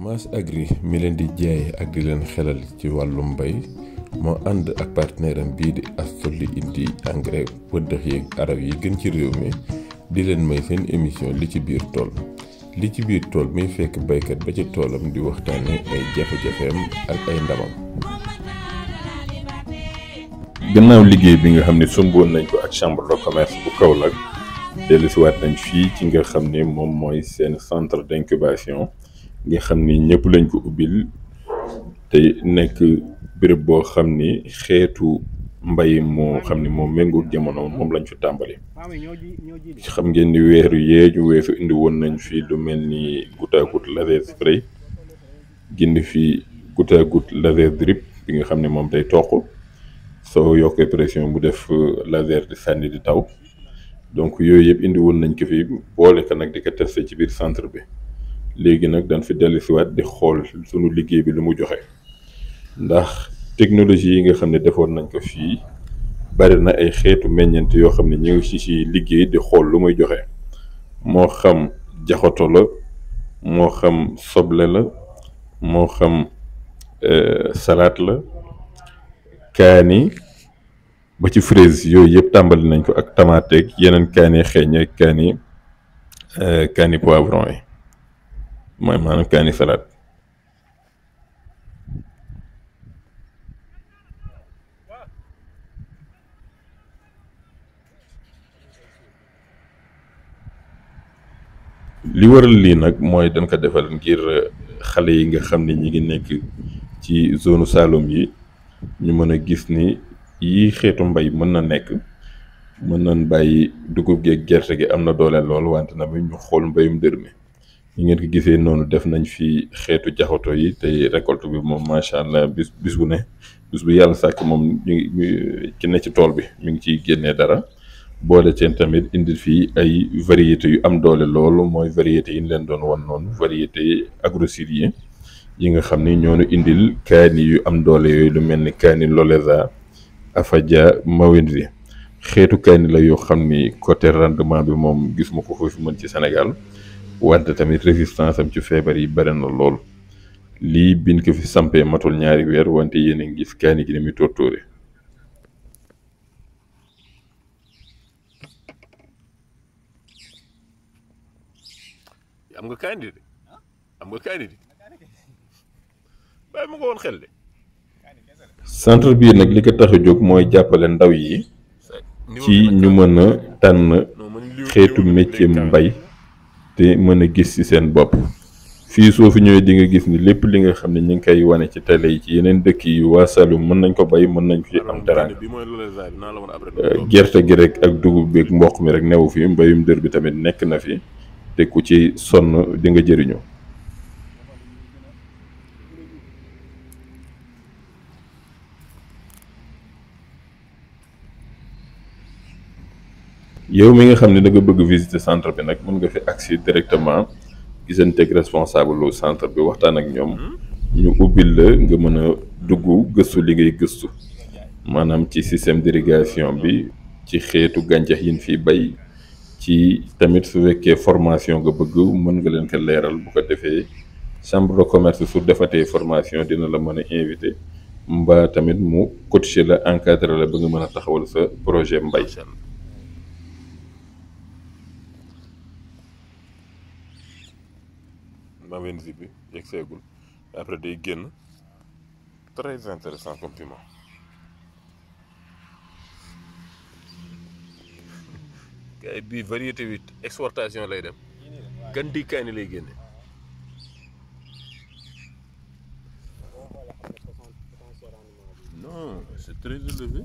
Mass Agri mi leen di jaay ak di leen xelal ci wàllum mbay moo ànd ak partenaire am bii di Astol di indi engrais pëddax yeeg arab yi gën ci réew mi di leen may seen émission li ci biir tool muy fekk baykat ba ci toolam di waxtaane ay jafe-jafeem ak ay ndamam. gannaaw liggéey bi nga xam ne sumboon nañ ko ak chambre de commerce bu Kaolack dellusiwaat nañ fii ci nga xam ne moom mooy seen centre d'incubation nga xam ni ñëpp lañ ko ubbil te nekk béréb boo xam ni xeetu mbay moo xam ni moom méngoog jamono moom lañ fi tàmbali. xam ngeen ni weeru yee ñu weesu indi woon nañ fi lu mel ni goutte à goutte laser spray gindi fi goutte à goutte laser drip bi nga xam ne moom day toq soo yokkee pression bu def laser di sànni di taw donc yooyu yëpp indi woon nañ ko fi boole ko nag di ko testé ci biir centre bi. léegi nag dañ fi dellusiwaat di xool sunu liggéey bi lu mu joxe ndax technologie yi nga xam ne defoon nañ ko fii bari na ay xeetu meññeent yoo xam ne ñu ngi ci liggéey di xool lu muy joxe moo xam jaxoto la moo xam soble la moo xam salade la kaani ba ci fraise yooyu yëpp tàmbali nañ ko ak tomate ak yeneen kaani xeeñ ak kaani poivron yi mooy maanaam kaani salade. li waral lii nag mooy dañ ko defal ngir xale yi nga xam ne ñi ngi nekk ci zone Saloum yi ñu mën a gis ni yii xeetu mbay mën na nekk mën nañ bàyyi dugub gi ak gerte gi am na doole lool wante na ñu xool mbayum dër mi. ñi ngeen ko gisee noonu def nañ fi xeetu jaxoto yi tey récolte bi moom macha allah bis bu yàlla sàkk moom ñu ci ne ci tool bi mi ngi ciy génnee dara boole seen tamit indil fii ay variétés yu am doole loolu mooy variétés yi ñu leen doon wan noonu variétés agrosilier yi nga xam ni ñoo nu indil kaani yu am doole yooyu lu mel ni kaani loleza afadia mawenzi xeetu kaani la yoo xam ni côté rendement bi moom gis ma ko foofu mën ci Sénégal. wante tamit résistance am ci feebar yi bari na lool lii biñ ko fi sampee matul ñaari weer wante yéen a ngi gis kaani gi ni muy tóortóore. am nga kaani de bàyyi ma ko woon xel de. centre bii nag li ko tax a jóg mooy jàppale ndaw yi ci ñu mën a tànn xeetu métier mbay. te mën a gis ci seen bopp fii soo fi ñëwee di nga gis ni lépp li nga xam ne ñu ngi koy wane ci télé yi ci yeneen dëkk yi waa Saloum mën nañ ko bay mën nañ fi am teraanga gerte gi rek ak dugub bi ak mboq mi rek newu fi mbayum dër bi tamit nekk na fi te ku ci sonn di nga jëriñu. yow mi nga xam ne da nga bëgg visiter centre bi nag mën nga fi accès directement gisanteeg responsable lu centre bi waxtaan ak ñoom ñu ubbil la nga mën a dugg gëstu li ngay gëstu maanaam ci système d'irrigation bi ci xeetu gàncax yin fi bay ci tamit su fekkee formation nga bëgg mën nga leen ko leeral bu ko defee chambre de commerce su defatee formation dina la mën a invité mbaa tamit mu coacher la encadrer la ba nga mën a taxawal sa projet mbay. mawenzi bi yegg seegul après day génn très intéressant comme piment gars yi bii variété bi exportation lay dem gan di kaani lay génne non c'est très élevé.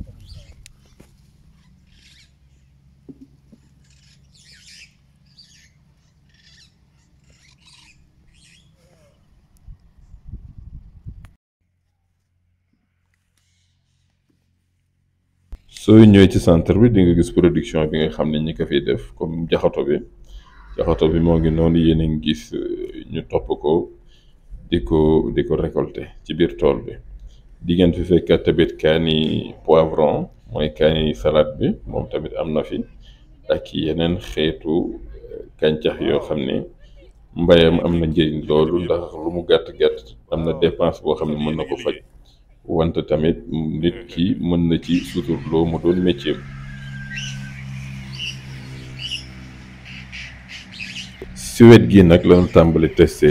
soo ñëwee ci centre bi di nga gis production bi nga xam ne ñi ko fiy def comme jaxato bi moo ngi noonu yéen a ngi gis ñu topp ko di ko récolter ci biir tool bi di ngeen fi fekk tamit kaani poivron mooy kaani salade bi moom tamit am na fi ak yeneen xeetu gàncax yoo xam ne mbayam am na njëriñ loolu ndax lu mu gàtt gàtt am na dépense boo xam ne mën na ko faj wante tamit nit ki mën na ci suturloo mu doon métier. si wet gi nag lañu tàmbali testé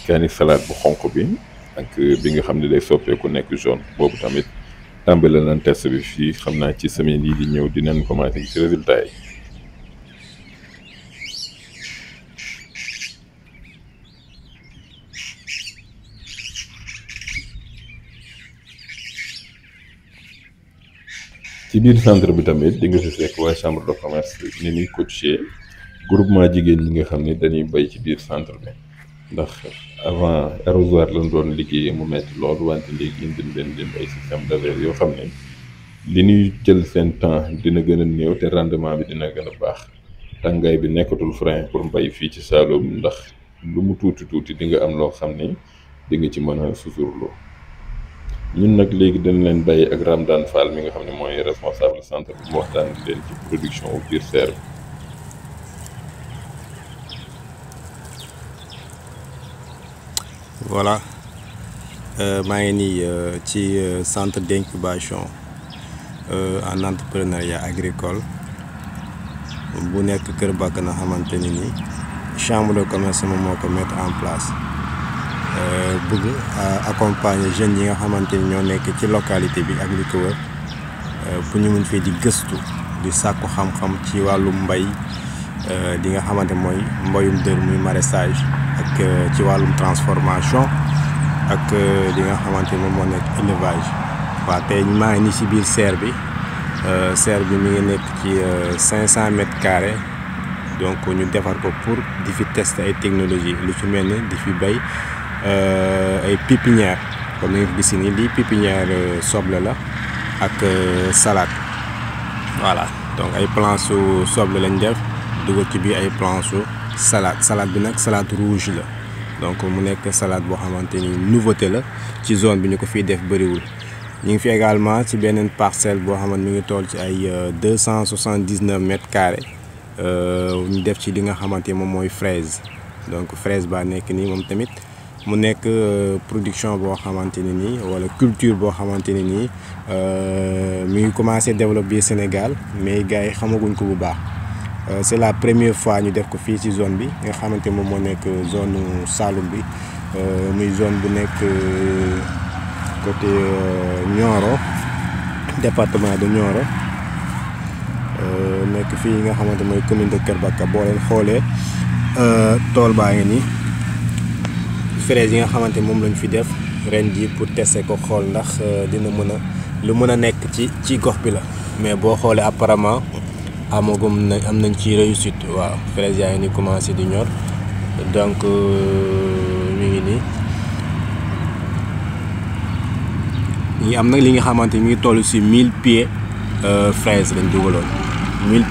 kaani salade bu xonq bi ak bi nga xam ne day soppeeku nekk jaune boobu tamit tàmbali nañ test bi fii xam naa ci semaine yi di ñëw dinañ commencé ci résultat yi. ci biir centre bi tamit di nga fi fekk waa chambre de commerce ni ñuy coacher groupement jigéen ñi nga xam ne dañuy bay ci biir centre bi ndax avant arrosoir lañ doon liggéey mu metti loolu wante léegi indil leen ay système d'arrosage yoo xam ne li ñuy jël seen temps dina gën a néew te rendement bi dina gën a baax tàngaay bi nekkatul frein pour mbay fii ci Saloum ndax lu mu tuuti tuuti di nga am loo xam ne di nga ci mën a suturloo. ñun nag léegi dañ leen bàyyi ak Ramdan Fall mi nga xam ne mooy responsable centre bi mu waxtaan leen ci production au biir serre bi. voilà maa ngi nii ci centre d'incubation en entrepreneuriat agricole bu nekk Kër Bakka na xamante ni chambre de commerce moom moo ko mettre en place bëgg accompagner jeunes yi nga xamante ni ñoo nekk ci localité bi ak li ko wër pour ñu mun fii di gëstu di sàkku xam-xam ci wàllu mbay di nga xamante mooy mbayum dër muy maraîchage ak ci wàllum transformation ak di nga xamante moom moo nekk élevage. waaw tey maa ngi nii si biir serre bi mi ngi nekk ci 500 mètres carrés donc ñu defar ko pour di fi tester ay technologie lu ci mel ni di fi bay ay pépinière comme ni nga gis nii lii pépinière soble la ak salade. voilà donc ay plants su soble lañ def dugal ci biir ay plants su salade bi nag salade rouge la donc mu nekk salade boo xamante ni nouveauté la ci zone bi ñu ko fiy def bëriwul. ñu ngi fi également ci beneen parcelle boo xamante mi ngi toll ci ay 279 mètres carrés ñu def ci li nga xamante moom mooy fraise donc fraise baa nekk nii moom tamit mu nekk production boo xamante ne nii wala culture boo xamante ne nii mi ngi commencé développer Sénégal mais gars yi xamaguñ ko bu baax. c'est la première fois ñu def ko fii ci zone bi nga xamante moom moo nekk zone Saloum bi muy zone bu nekk côté Nioro département de Nioro nekk fii nga xamante mooy commune de Kër Bakka boo leen xoolee tool baa ngi nii fraise yi nga xamante moom lañ fi def ren ji pour tester ko xool ndax dina mën a lu mën a nekk ci gox bi la mais boo xoolee apparemment am nañ ci réussite. waaw fraise yaa ngi ni commencé di ñor donc mi ngi nii ñi am nag li nga xamante mi ngi toll ci 1000 pieds fraise lañ dugaloon 1000